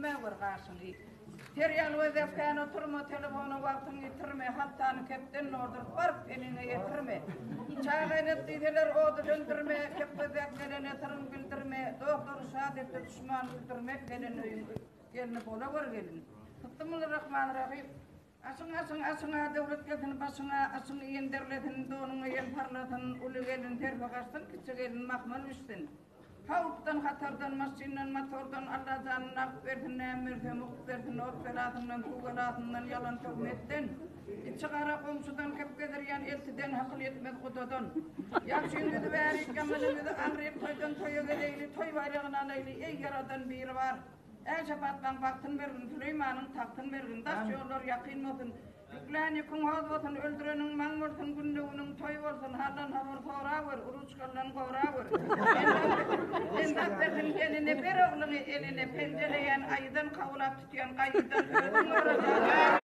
Etmäwer gaşyňy. Ter ýaly gözläp kän oturma, telefona wagtyňy ýitirme, haltany kepden dolduryp baryp eliňe ýetirme. Çaý gaýnat diýseler ody söndürme, kep gözläp gelene syryň bildirme, dostlary şat et-de duşman güldürme, gelen öýüň gelni bolawer gelin. Bismillahirrahmanirrahim. Aşyň aşyň aşyňa döwlet gelsin başyňa aşyň iýen derlesin donuň geýen parlasyn uly gelin serpe gaçsyn kiçi gelin mahmal bişsin howpdan hatardan maşyndan motordan Alla janyny agyp bersin näme berse mugt bersin ot belasyndan suw belasyndan ýalan töhmetden içi gara goňşudan kep gezdirýän eltiden hakyl ýetmez gudadan ýagşyň ýüzi bärik ýamanyň ýüzi aňryk toýdan toýa geleýli toý baýragyny alaýly eý ýaradan biri bar Äşe patmaň bagtyn bergin, Süleýmanyň tagtyn bergin, Daş ýollar ýakyn bolsun, Ýüklän ýüküň hoz bolsun, Öldüreniň maň bolsun, Günde-günüň toý bolsun, Haldan habar sorawer, Uruçgaldan gorawer. Bendap bersin geline, Ber ogluňy eline, Penjeleýän aýydan, Kawlap tutýan gaýydan, Özüň gorajaň.